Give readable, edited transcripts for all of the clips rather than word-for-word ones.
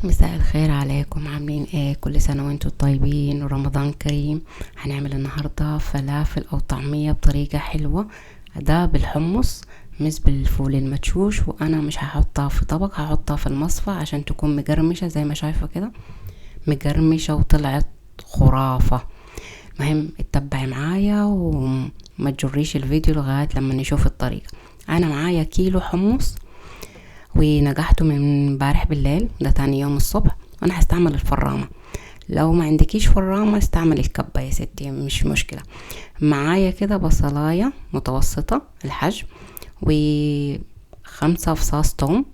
مساء الخير عليكم، عاملين ايه؟ كل سنة وانتم طيبين ورمضان كريم. هنعمل النهاردة فلافل او طعمية بطريقة حلوة، ده بالحمص مش بالفول المدشوش، وانا مش هحطها في طبق، هحطها في المصفى عشان تكون مقرمشة زي ما شايفة كده، مقرمشة وطلعت خرافة. المهم اتبعي معايا وما تجريش الفيديو لغاية لما نشوف الطريقة. انا معايا كيلو حمص ونقعته من امبارح بالليل، ده تاني يوم الصبح. وانا هستعمل الفرامة، لو ما عندكيش فرامة استعمل الكبة يا ستي، مش مشكلة. معايا كده بصلاية متوسطة الحجم و5 فصاص توم،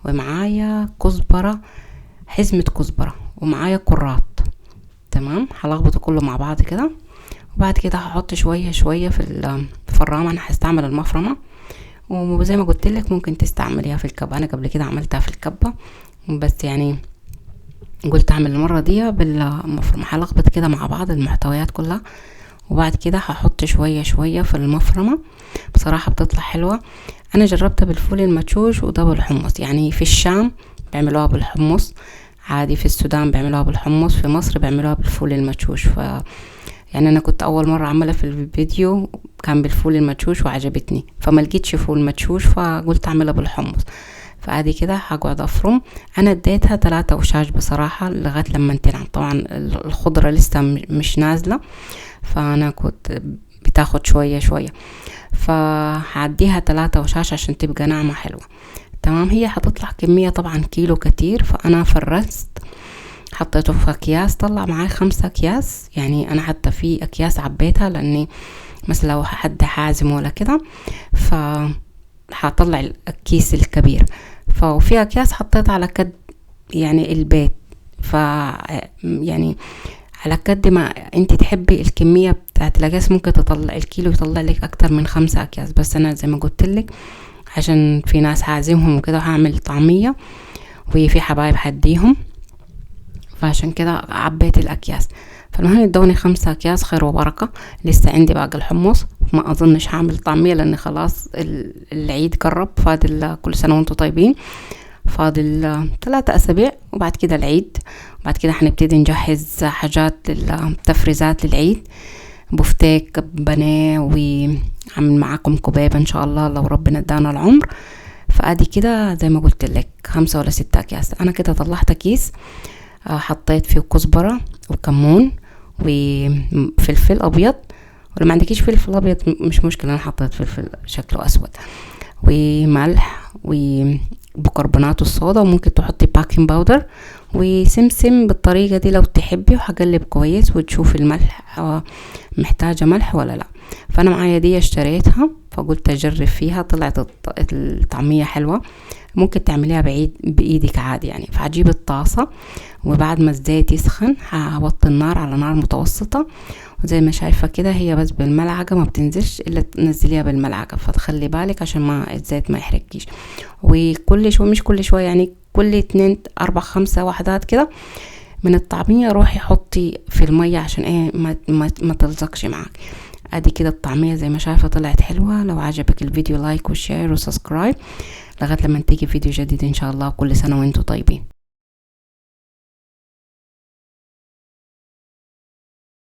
ومعايا كزبرة، حزمة كزبرة، ومعايا كرات. تمام، هلخبطه كله مع بعض كده، وبعد كده هحط شوية شوية في الفرامة. انا هستعمل المفرمة، وزي ما قلت لك ممكن تستعمليها في الكبة. انا قبل كده عملتها في الكبة، بس قلت اعمل المرة دي بالمفرمة. هلخبط كده مع بعض المحتويات كلها، وبعد كده هحط شوية شوية في المفرمة. بصراحة بتطلع حلوة. انا جربتها بالفول المدشوش وده بالحمص، في الشام بيعملوها بالحمص عادي، في السودان بيعملوها بالحمص، في مصر بيعملوها بالفول المدشوش. انا كنت اول مرة اعملها في الفيديو كان بالفول المدشوش وعجبتني، فما لقيتش فول مدشوش فقلت اعملها بالحمص. فادي كده هقعد افرم. انا اديتها 3 وشاش بصراحة لغاية لما تنعم. طبعا الخضرة لسه مش نازلة، فانا كنت بتاخد شوية شوية، فهعديها 3 وشاش عشان تبقى ناعمة حلوة. تمام، هي هتطلع كمية طبعا كيلو كتير، فانا فرزت حطيته في اكياس، طلع معاي 5 اكياس. انا حتى في اكياس عبيتها لاني مثلا لو حد حازم ولا كده ف هطلع الكيس الكبير، ففي اكياس حطيتها على قد البيت، ف على قد ما انت تحبي الكمية بتاعت الاكياس. ممكن تطلع الكيلو يطلع لك اكتر من 5 اكياس، بس انا زي ما قلت لك عشان في ناس هعزمهم وكده وهعمل طعمية وفي حبايب هديهم، فعشان كده عبيت الاكياس. فالمهم ادوني 5 اكياس خير وبركة. لسه عندي باقي الحمص، ما اظنش هعمل طعمية لان خلاص العيد قرب، فاضل كل سنة وانتم طيبين، فاضل 3 اسابيع وبعد كده العيد. وبعد كده هنبتدي نجهز حاجات تفريزات للعيد، بفتيك بانيه، وعامل معاكم كبابة ان شاء الله لو ربنا ادانا العمر. فادي كده زي ما قلت لك 5 ولا 6 اكياس. انا كده طلعت كيس، حطيت فيه كزبرة وكمون وفلفل ابيض، ولو ما عندكيش فلفل ابيض مش مشكلة، انا حطيت فلفل شكله اسود، وملح وبيكربونات الصودا، وممكن تحطي baking powder وسمسم بالطريقة دي لو تحبي. وهقلب كويس وتشوفي الملح، محتاجة ملح ولا لا. فأنا معايا دي اشتريتها فقلت أجرب فيها، طلعت الطعمية حلوة. ممكن تعمليها بإيدك عادي. فهجيب الطاسة، وبعد ما الزيت يسخن هوطي النار على نار متوسطة، وزي ما شايفة كده هي بس بالملعقة ما بتنزلش إلا تنزليها بالملعقة، فتخلي بالك عشان ما الزيت ما يحرقكيش. وكل شوية، مش كل شوية يعني، كل 2 4 5 وحدات كده من الطعمية روحي حطي في المية عشان ايه ما تلزقش معاك. ادي كده الطعمية زي ما شايفة طلعت حلوة. لو عجبك الفيديو like و share و subscribe لغاية لما تيجي فيديو جديد ان شاء الله. كل سنة وانتم طيبين.